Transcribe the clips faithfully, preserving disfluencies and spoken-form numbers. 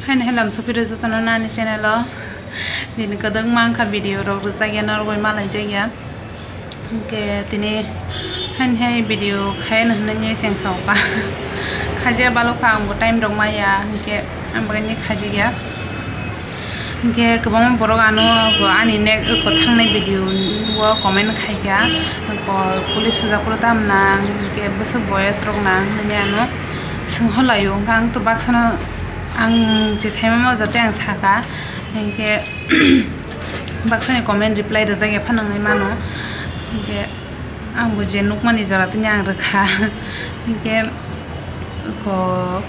Haino hello, sopiro jotono nani channel o. Dini kwdwkma wngkha video rok rwjakya, norok bai malaijakya. Hinkhe tini haino hai video khaina hinwi cheng saukha. Khaijak balukha, angbo time rok maya, hinkhe ang bagwi khaijakya. Hinkhe kwbangma borok ano ani next thangnai video o comment khaikha, police sujak phuru tam nang, hinkhe bwswk boyes rok nang hinwi ano swng holaio. Hinkhe ang to baksano ang je saimano joto ang sakha, hinkhe baksani comment reply rwjakya phano wngwi mano. Hinkhe ang bo je nukmani jora tini ang rwkha. Hinkhe ko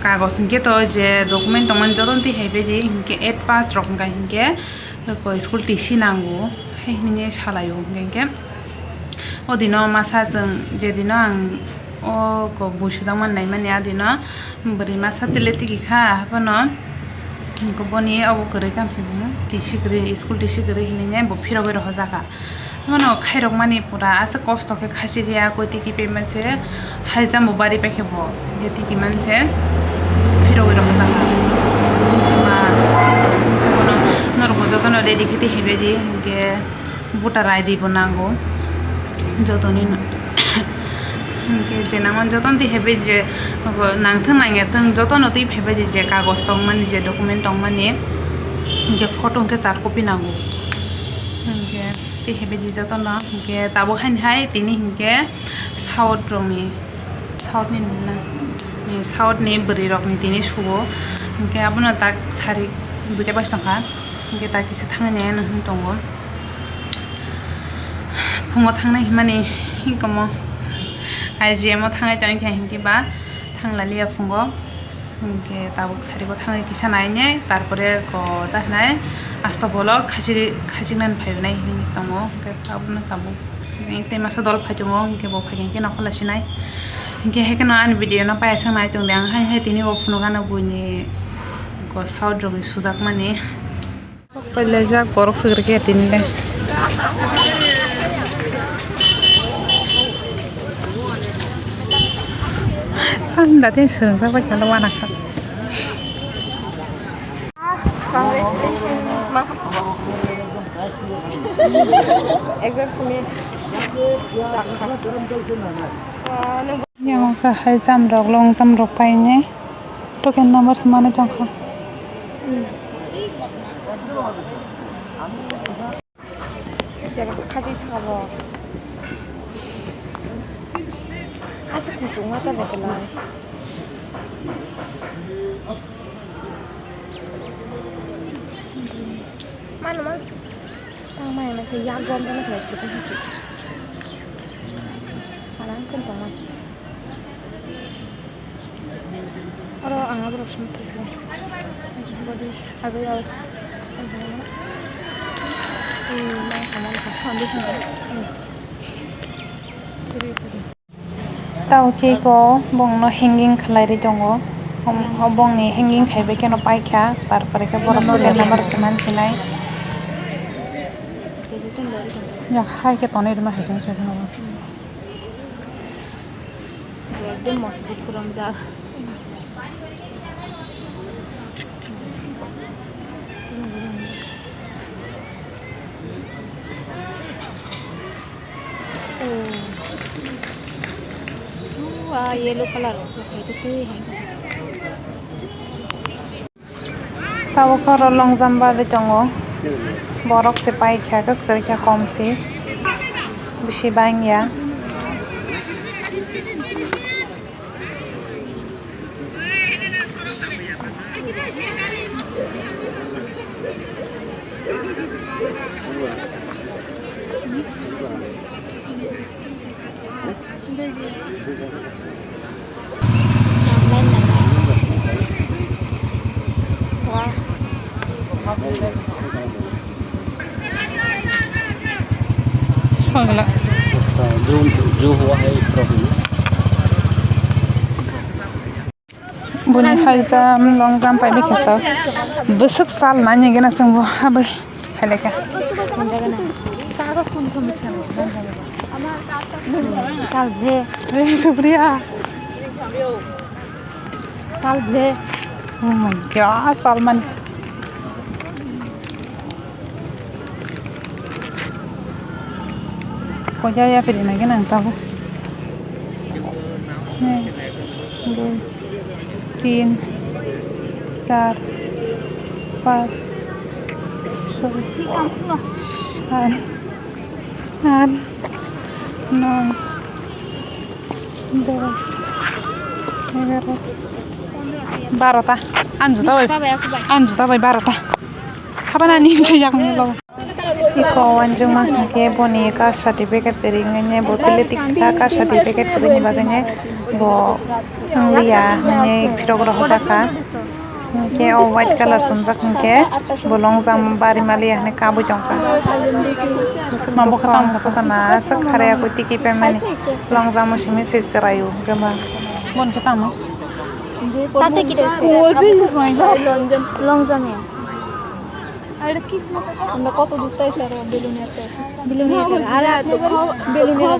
kagoj hinkhe to je document tongmani jotono twi hai baidi hinkhe eight pass rok wngkha hinkhe ko school T C nango hai hinwi salaio hinkhe. O dino masa chwng je dino ang o ko bui sujakmani naimani a dino bwrwi masa tile tigi kha phano. Boni obo kwrwi kamsing hino T C kwrwi, school T C kwrwi hinwi bo phirogwi rohorjakha. Bono khairokmani pura aswk kosto khe khachigwi a koi tiki payment se haijam bo bari paikhe bo je tiki manse phirogwi rohorjakha. Hinkhe ma bono norokbo jotono ready khe twi hibaidi hinkhe voter I D bo nango jotoni no. Hinkhe je nangmani jotono twi hibaidi je nangthung nangyathung jotono twi phaibaidi je kagoj tongmani je document tongmani hinkhe photo hinkhe char copy nango. Hinkhe tei hibaidi jotono hinkhe tabuk haini hai tini hinkhe south rokni, south ni na, south ni bwrwi rokni tini sugo. Hinkhe abono tak sari duita bai songkha, hinkhe tak kisa thangwi nai hinwi tongo. Phungo thangnai hinmani hinkomo I G M o thangwi tongkha hinkhe ba thanglaliya phungo. Hinkhe tabuk sariko thangwi kisa nainai, tarpore ko ta hinai asto bolok khachik, khachiknani phainai hinwi tongo. Hinkhe abono tabuk tei masa dol phai tongo, hinkhe bo phaikhe hinkhe nokhola sinai. Hinkhe haikheno ani video no paiya sang nai tongdi ang, hai hai tini bo phunukgano buini ko south rokni sujakmani. Pailajak borok swkrekhe tini le. Ang datin swrwngjak bai kha, wanakha. Exam simi. Yang kha hai jam rok, long jam rok paine. Token number se manwi tongkha. Jaga khachi thangabo. Aswk kuchuk ma ta belai. Mano ma. Tang mai ma se yak gom jana se chukun se. Alang kun tong ma. Oro ang aborok song tongkha. Body agwi rok. Hmm, nang tongmani kha foundation rok. Hmm. Chiri chiri. Tao khe ko bongno hanging khlai ri tongo. Om, o bongni hanging khai bai kheno paikha, tarpore khe borok no le number se mansinai. Ya, hai khe tonwi rwma hai se wngkha. Ekdom mosbut kwrwngjak. Oh. Oh, ah, yellow colour rok se khai twi hai. Tabuk oro long jam barwi tongo. Borok se paikha, kwchwrwikha, kom se. Bisi bangya. Soi glak. Acha, जो, जो हुआ है problem. Boni hai jam, long jam pai bikhe to. Bwswk sal nani gana chwng bo habwi khailai kha. Sal bhe. Hey, Supriya. Sal bhe. Oh my God, Salman. Koi ya ya piri nai nang tabo. Ek, dui, tin, char, panch, choi, sat, aat, noi, dos, egaro, barota. Ang juta bai, ang juta bai barota. Habana ni yak ni lo. Iko wanjwngma hwnkhe boni caste certificate kwrwi wngwi bo tele tikha caste certificate kwrwini bagwino bo wngliya hwnwi phirok rohorjakha. Hwnkhe o white colour sumjak hwnkhe bo long jump bari maliya hwnwi kabui tongkha. Bwswk dukha ang sukha na aswk kharwi tiki paimani long jump o simi se kwraio hwnkhe ba. Bon khe tamo. Long jump ya. Ar kismat. Anda koto dutta ese aro belonia ese. Belonia ese. Ar apni bari belonia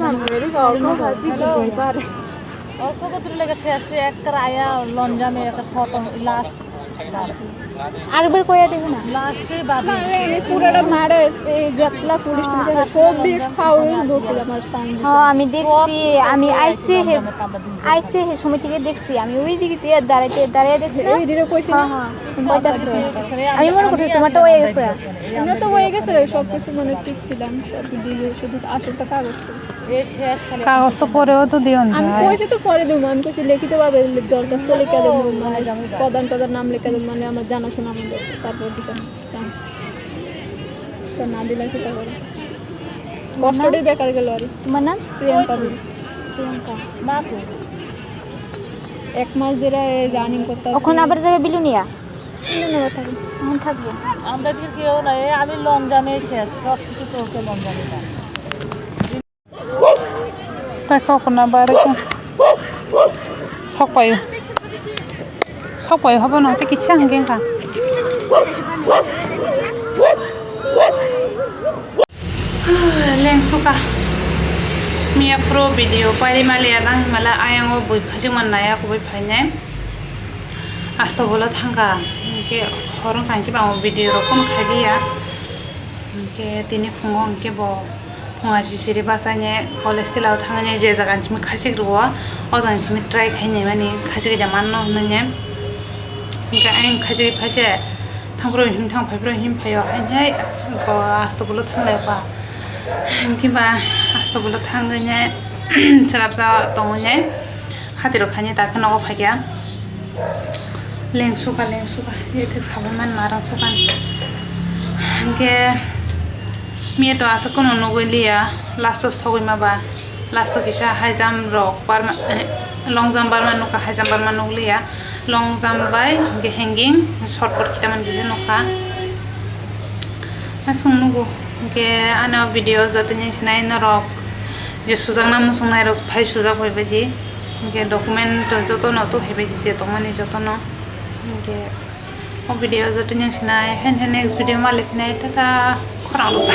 ese. Oko kotri lage sese ekta aya long jump e ekta photo last. Arbar koya dekho na. Last e babi. Purata mare ese jetla police station sob dik foul dosi amar stand. Ha, ami dekhchi, ami aise he, aise he somoi theke dekhchi, ami oi dike te darai te darai dekhchi na. Ei dire koise na? Ha, ha. Koita koise. Ami mone kori tomar to oye gese. Amra to oye gese, sob kichu mane thik chilam, sob dile, shudhu asol ta kagoj to. Kagoj to pore o to diyon jai. Ami koise to pore dibo, ami koise likhito bhabe dorkhasto likha dibo, mane pradhan tradhan nam likha dibo, mane amar jana shona mane tarpor disa. Chance. To na dile kita kore. Kosto de bekar gelo ari. Tomar nam? Priyanka Bey. Priyanka. Ma koi? Ek mas dhore running korte achi. Okhon abar jabe Belonia? Belonia thakbo. Okhon thakbo. Amra phir keu nai, ami long jump e shes, sob kichu to oke long jump e. Tai kokona bare khe. Sok paio. Sok paio habo no te kisa hwnkhe kha. Lengsuka. Miya phuru video pairi maliya nang himala ayang o bui khajima naya kubui phainai. Asto bola thangkha. Hwnkhe horo kankhe bang video rok phone khailiya. Hwnkhe tini phungo hwnkhe bo phunga sisiri basaine college tila o thangani je jaga ni simi khachik rwo, o jaga ni simi try khainai mani khachik ja manno hwnwi ne. Hwnkhe ayang khachik phaise thangphuru him thang phaifuru him phaio hainhai bo asto bolo thanglai ba. Hwnkhe ba asto bolo thangwi ne chwrapsa tongwi ne. Hati rok khaini ta khe nogo phaikha. Lengsuka, lengsuka. Ye thik sabai man ma rang sukan. Hwnkhe miya to aswk kuno nugwi liya. Last o sogwi ma ba. Last o kisa high jump rok barma, eh, long jump barma nukha, high jump barma nukliya. Long jump bai hwnkhe hanging shot put kita man kisa nukha. Aswk nugo. Hwnkhe ano video jotoni sinai norok je sujakna muchungnai rok phai sujak bai baidi. Hwnkhe document jotono to haibaidi je tongmani jotono. Hwnkhe o video jotoni sinai, haini next video ma liphinai, tata khorang rwsa.